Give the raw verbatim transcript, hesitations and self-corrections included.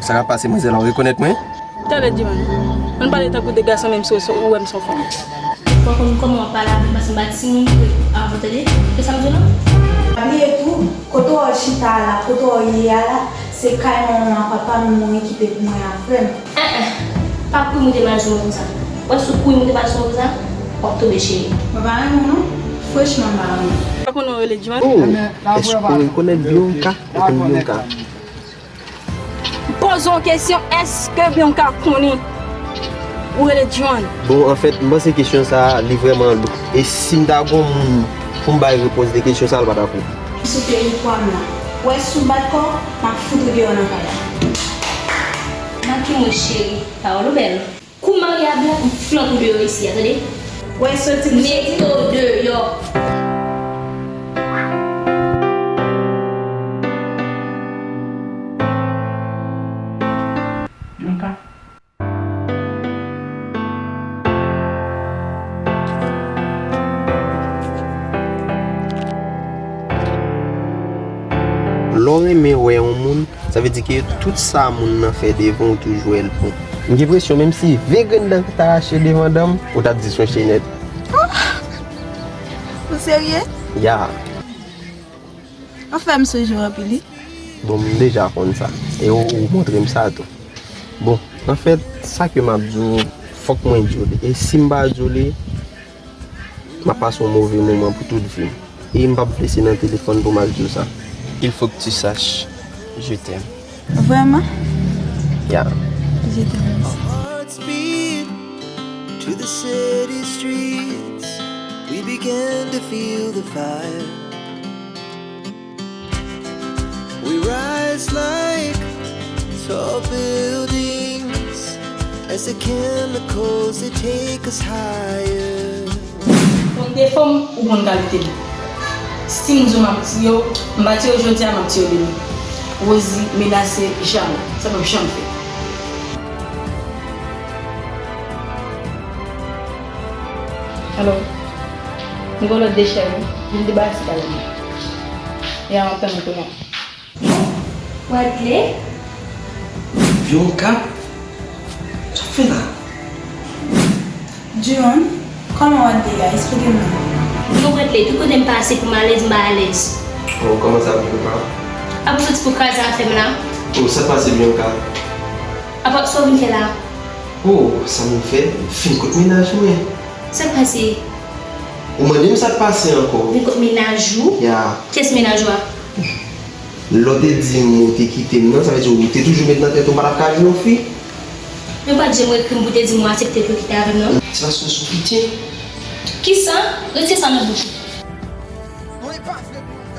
Sa k ap pase, manzè la, ou rekonèt mwen? Talè, Diwan. Ann pale tankou de gason, menm si w, ou wè m se yon fanm. Ou pa konn kòman w ap pale avè m, paske m pa timoun vre avè w, tande? Se sa m di w la? Pa bliye tou, kote w chita a la, kote w ye a la, se kay manman ak papa m mwen ki te pou mwen ak frè m. Eh, eh. Pa kouri moute mal sou mwen konsa. Wè, si w kouri moute mal sou mwen konsa, w ap tonbe, cheri. Mwen pa renmen w non. Franchman, m pa renmen w. Pa konnen w rele Diwan? Oh, èske w rekonèt Bianca? Ou konn Bianca? M poze w kesyon, èske Bianca konnen ou rele Diwan? Bon, anfèt, m panse kesyon sa a, li vrèman lou. E si m ta gon moun pou m bay repons de kesyon sa a, l pa t ap reponn. Sou teritwa m nan. Wè, si w bat kò w, m ap fout ou deyò nan kay la. Nan ki mwen, cheri? Pawòl ou bèl. Kou m marye a Blan, m flanke w deyò isi a, tande? Wè, soti pou soti. Mete w deyò. Bianca. Lè w renmen wè yon moun, sa vle di ke tout sa moun nan fè devan w, ou toujou wè l bon. M gen enpresyon, menm si ven grenn dan ta rache devan dan m, ou t ap di se yon chenèt. Ou serye? Ya. Ou fè m sonje w anpil, wi. Bon, m deja konn sa. E ou, ou montre m sa tou. Bon, anfèt, sa ke m ap di w, fòk mwen di w li. E si m pa di w li, m ap pase yon move moman pou tout vi m. E m p ap vle se nan telefòn pou m al di w sa. Il faut que tu saches, je t'aime. Vrèman? Ya. Je t'aime aussi. Our hearts beat to the city streets. We began to feel the fire. We rise like tall buildings as the chemicals, they take us higher. Konn defo m, ou konn kalite m. Si m di w m ap tiye w, m pa tiye w jodi a, m ap tiye w demen. Rosie menase jamè. Sa p ap janm fèt. Alo, m gen yon lòt dechè wi. Vin debarase kay la. Ya, m ap tann ou kounye a. Wadley? Bianca? Sa w ap fè la? Juan, kòman Wadley a? Eksplike m non. Non, Wadley, tout kote m pase pou m alèz, m pa alèz. Oh, kòman sa, Bianca? Apa w soti pou kraze afè m la? Oh, sa k pase, Bianca? Apa sa w vin fè la? Oh, sa m vin fè? M fin kot mennaj mwen. Sa k pase? Ou mande m sa k pase ankò? Vin kot mennaj ou? Ya. Kiyès mennaj ou a? Lè w te di m ou te kite m nan, sa vle di ou te toujou met nan tèt ou m pa t ap ka jwenn yon fi? Men ou pa t janm ekri m pou te di m ou aksepte pou w kite avè m non. Se paske w sou pitye. Kisa? Retire sa nan bouch ou. Mwen pa vle pran